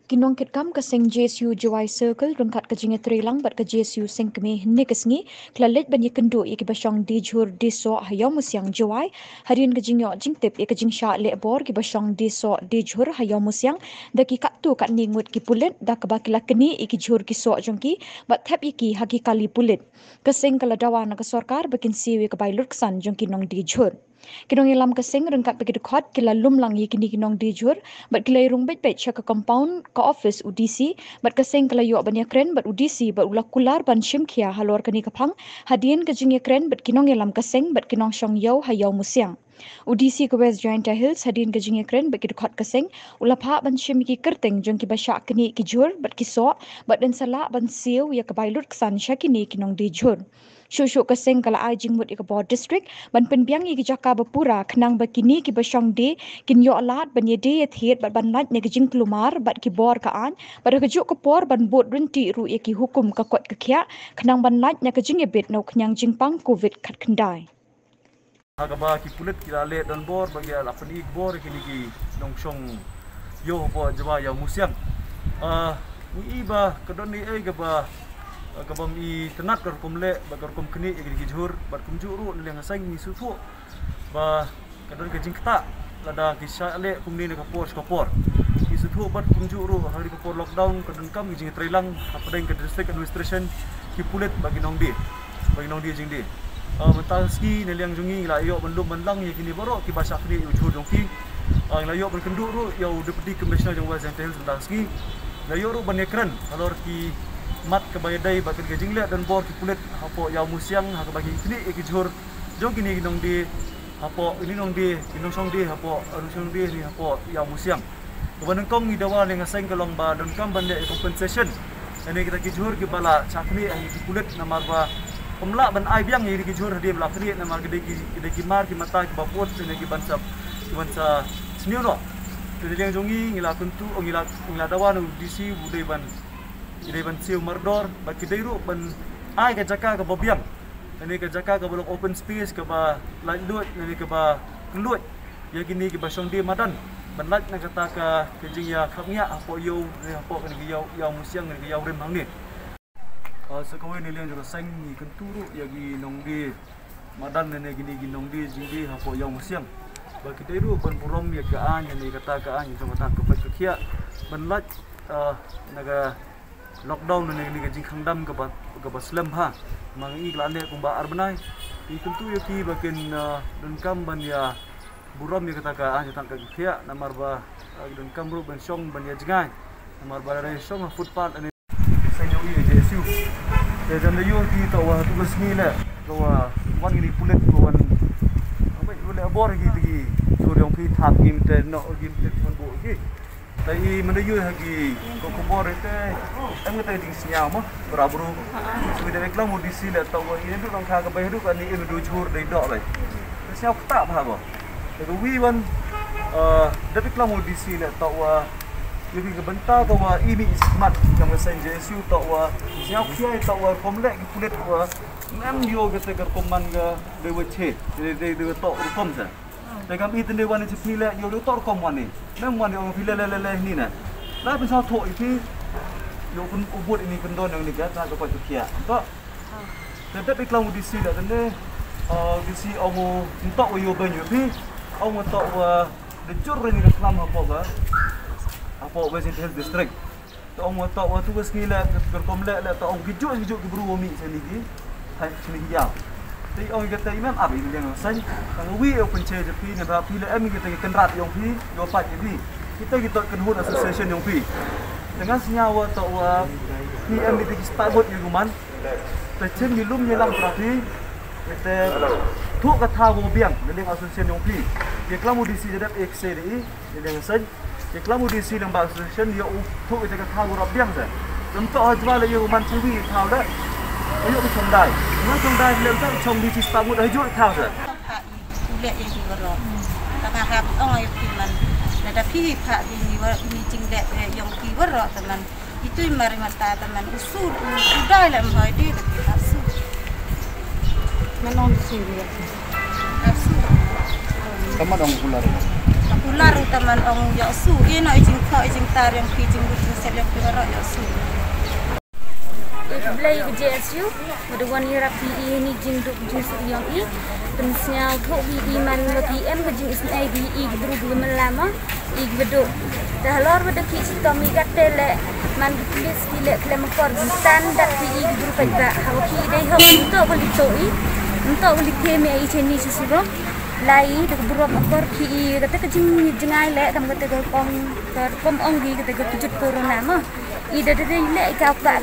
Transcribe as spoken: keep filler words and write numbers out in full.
Ki nongkitkam ka seng J S U Jowai Circle ryngkat ka jingïatreilang bad ka J S U Sengkmie hynne ka sngi ki la leit ban ïakynduh ïa kiba shong die jhur die soh ha Ïawmusiang Jowai, hadien ka jingïoh jingtip ïa ka jingshah leh bor kiba shong die soh die jhur ha Ïawmusiang da ki katto katne ngut ki pulit, da kaba ki la knieh ïa ki jhur ki soh jong ki bad thep ïa ki ha ki kali pulit. Ka seng ka la dawa na ka sorkar ba kin siew ïa ka bai lutksan jong ki nongdie jhur. Ki nongïalam ka seng ryngkat bad ki dkhot ki la lum lang ïa kine ki nongdie jhur bad ki la ïarung beit beit sha ka compound ka office u D C, bad ka seng ka la ïoh ban ïakren bad u D C bad u la kular ban shim khia halor kane ka phang hadien ka jingïakren bad ki nongïalam ka seng bad ki nongshong ïew ha Ïawmusiang. U D C ka West Jaintia Hills hadien ka jingïakren bad ki dkhot ka seng u la phah ban shim ïa ki kyrteng jong kiba shah knieh ki jhur bad ki soh bad yn sa lah ban siew ïa ka bai lutksan sha kine ki nongdie jhur. Shuh shuh ka seng ka la ai jingmut ïa ka bor district ban pynbiang ïa ki jaka ba pura khnang ba kine kiba shong die kin ïoh lad ban ïadie ïathied bad ban lait na ka jingkulmar bad ki bor ka aiñ bad ha kajuh ka por ban bud ryntih ruh ïa ki hukum ka koit ka khiah khnang ban lait na ka jingïabit na u khñiang jingpang covid khatkhyndai. Ha kaba ki pulit ki la leh donbor ba ki la pyni bor ïa kine ki nongshong ïew hapoh Jowai Ïawmusiang. Ah, ngi i ba ka don ei ei kaba, kaba ym itynnad ka rukom leh bad ka rukom knieh ïa kine ki jhur bad kumjuh ruh na liang ka seng ngi sngewthuh ba ka don ka jingktah lada ki shah leh kumne na ka por sha ka por. Ngi sngewthuh bad kumjuh ruh ha kane ka por lockdown ka donkam ka jingïatreilang hapdeng ka district administration, ki pulit bad ki nongdie, bad ki nongdie jingdie. Ah, mynta ka sngi na liang jong ngi ngi la ïoh ban lum ban lang ïa kine baroh kiba shah knieh ïa u jhur jong ki. Ah, ngi la ïoh ban kynduh ruh ïa u Deputy Commissioner jong West Jaintia Hills mynta ka sngi. Ngi la ïoh ruh ban ïakren halor ki mat kaba ïadei bad ka jingleh donbor ki pulit hapoh Ïawmusiang ha kaba ki knieh ïa ki jhur jong kine ki nongdie hapoh, kine ki nongdie, ki nongshong die hapoh, nongshong die ne hapoh Ïawmusiang. Kaba nyngkong ngi dawa na liang ka seng ka long ba donkam ban leh compensation ïa kine kita ki jhur kiba la shah knieh ha ki pulit namar ba ym lah ban ai biang ïa kine ki jhur hadien ba la knieh namar ki dei ki, ki dei ki mar ki mata kiba bud ne kiban sa, kiban sa sniew noh. Te na liang jong ngi ngi la kyntu, ngi la, ngi la dawa na u D C u dei ban, ki dei ban siew mardor bad ki dei ruh ban ai ka jaka kaba biang, kane ka jaka kaba long open space kaba laitluid, kane kaba kylluid ïa kine kiba shong die madan ban lait na kata ka, ka jingïakhapngiah hapoh ïew ne hapoh kane ka ïew, Ïawmusiang, kane ka ïew rim hangne. Ah, sa kawei na liang jong ka seng ngi kyntu ruh ïa ki nongdie madan ne kine ki nongdie jingdie hapoh Ïawmusiang ba ki dei ruh ban burom ïa ka aiñ ne kata ka aiñ jong kata ka koit ka khiah ban lait, ah, na ka lockdown ne kane ka jingkhang dam kaba, kaba slem ha. Ma ngi la leh kumba ar bnai. Ngi kyntu ïa ki ba kin, ah, donkam ban ïa burom ïa kata ka aiñ kata ka khiah namar ba, ah, donkam ruh ban shong ban ïa jngai namar ba la dei shong ha footpath ne. Sa ïoh ïa J S U. Te jan da ïoh ki to wa tu ka sngi leh, to wa wan kine pulit ko wan. Abai ru leh bor ki te ki jhur jong ki thap ki te no ki te kon bo ki. Te i mynta ïoh ha ki ko khubor te em ka te ding sñiaw mo bra bru. Sui da klam u D C leh to wa i ndu long kha ka bai ru ka ni em du jhur dei dok leh. Te sñiaw kta bha ko. Te ka wi wan, eh, da klam u D C leh to wa ïa ki ka bynta ka wa i mi i smat jong ka seng J S U to wa sñiaw khia to wa rukom leh ki pulit wa em ïoh ka te ka rukom man ka dei wa che dei dei dei wa to rukom sa. Te kam i te dei wan i che phi leh ïoh dei to rukom wan i. Mem wan i ong phi leh leh leh leh ni na. La pynsaw tho i phi ïoh pyn ubut i ni kyndon ïong ni ka ta ka pa tu khia. To. Te dep i klam u D C da te ne, eh, D C ong u ntok wa ïoh beng ïoh phi. Ong u ntok wa da jur ri ni ka klam hapoh ka, hapoh West Jaintia Hills District. Te ong wa to wa tu ka sngi leh, ka rukom leh leh, te ong ki juh ki juh ki bru wa mih sini ki, hai sini ki ïaw. Te ong ka te i mem ap i liang seng, tang wi u pynche je phi ne ba phi leh em ki te ki kynrad yong phi, yow pat ki phi. Kita ki to kynhun association yong phi. Te ngan sñiaw wa to wa phi em ki te ki spah ngut ïa u man. Te chin ngi lum ngi lam pra phi. Te thuh ka thaw ko biang, ngi ling association yong phi. Ngi klam u D C da dep ek se de i, ngi ling seng. Ngi klam u D C lang ba association ïa u thuh ïa ka thaw ko rap biang se. Lem to ha jwa le ïa u man chewi thaw da. Ïa u chong dai. Ngi chong dai lem to chong di chi spah ngut ha ju thaw se. Leh ïa ki baroh. Tang hap ong ïa ki man. Lada phi phah ïa ki baroh, ïa ki jingleh ïong ki baroh te man. Itu i mar i mata te man u sur u dai leh mhoi dei te ki phah sur. Man ong sur ïa. Phah sur. Tama dong kular. Aku Kular uta man ong ïoh su ïa no i jingkhoh i jingtar ïong phi jingduk jingsep ïong phi baroh ïoh su. Ïa khublei ka J S U ba da wan ïarap ïa i ni jingduk jingsuk ïong i. Pynsngew thoh ïa i man la ki em ka jingisnei ïa i ki bru ki mala ma i ki baduk. Da halor ba da ki chitom i kat te leh man ki pulis ki leh klem akor ki tan dat ïa i ki bru paidbah ha ki dei hok nto ba li to i nto ba li them ïa i cheni si siro. Lai da ka burom akor ki i kata ka jing jngai leh kam kata ka kong ka kom ong ki kata ka kjut corona ma. I da da dei leh i ka ka